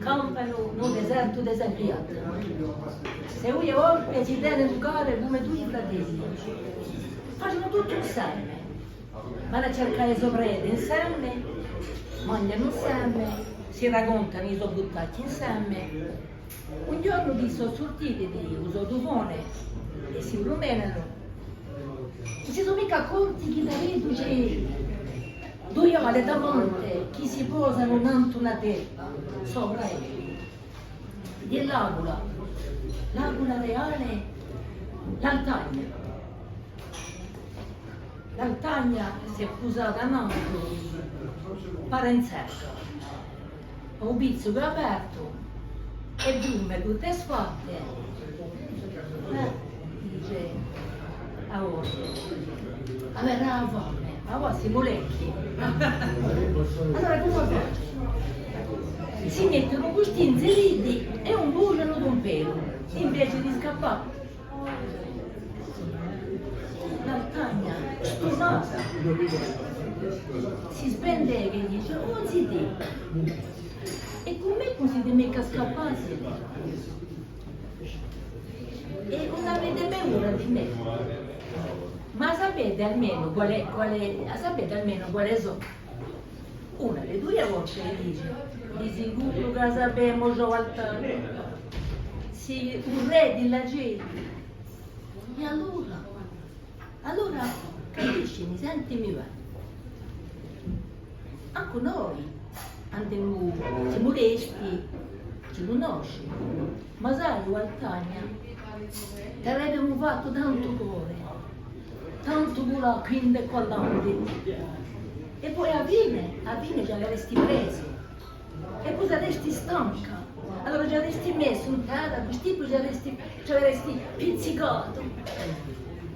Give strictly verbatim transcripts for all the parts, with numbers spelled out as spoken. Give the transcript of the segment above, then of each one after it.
Campanu in u desertu di Sagriata. Sè duie volpe si tenenu cari cum'è dui fratelli. Facenu tuttu inseme. Vanu à circà e so prede inseme, manghjanu inseme, si racontanu i so buttacci inseme. Un ghjornu chì sò surtiti di u so tufone è si prumenanu, ùn si sò micca accorti chì daretu ci hè dui ali tamanti chì si posanu nantu à a terra, sopra elli. Ghjè l'Acula, l'Acula reale, l'Altagna. L'Altagna s'hè pusata nantu, pare in zerga. U pizzu chì hè apertu, è dume tutte sfatte. Eh, dice, a voce. Avè, a fame, ma quì simu lecchi. Allora cumu facciu? Si mettenu custì inziliti è ùn bujanu d'un pelu, invece di scappà. L'Altagna, stunata, si spendeca è dice: "Oh zitè, è cum'hè chì ùn site micca scappati? È ùn avete paura di mè? Ma sapete almenu quale, quale, sapete almenu quale sò?" Una di duie volte dice: "Di sicuru chì a sapemu, o Altagna. Sì u rè di l'acelli." È allora, allora, capiscimi, sentimi bè. Ancu noi andemu, simu lesti, ci cunnosci. Ma sai, o Altagna, t'averemu fattu tantu core, tantu culà quindi è quall'anti. È po à a fine, à a fine ci averesti presu. È po saresti stanca. Allora ci averesti messu in terra, custì po ci averesti, ci averesti pizzicatu.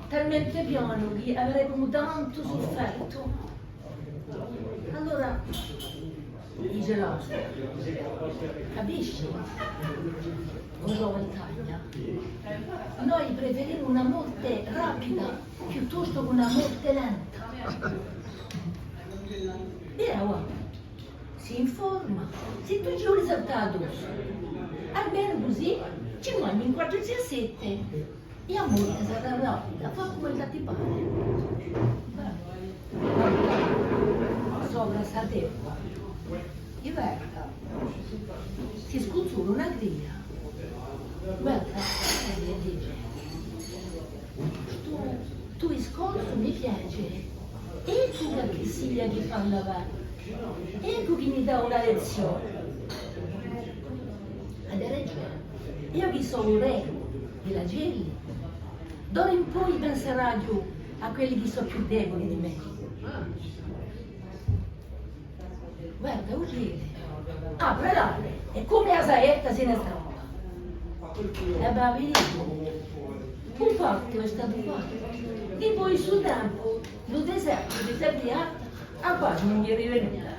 Talmente pianu chì averemu tantu suffertu. Allora, dice l'altru, capisci? O Altagna, noi preferimu una morte rapida piuttostu chè una morte lenta. È avà, sì in forma, sì tù ci voli saltà addossu. Almenu cusì ci manghji in quattru, ci hè sette. È a morte sarà rapida, fà cum'ella ti pare. Guarda, sopra sta terra, è guarda, si scuzzula una cria. Guarda, eh, dice, stu, stu discorsu mi piace. Eccu chì sia chì parla bè. Eccu chì mi dà una lezzione. Hà ragione. Eiu chì sò u rè di l'acelli, d'ora in poi pensaraghju à quelli chì sò più debuli di mè. Guarda, u celu apre l'ali, è cum'è a saetta si ne strappa. È bè, vi dicu, un fattu hè statu fattu. Dipoi stu tempu, in u desertu di Sagriata, a pace ùn hè rivenuta.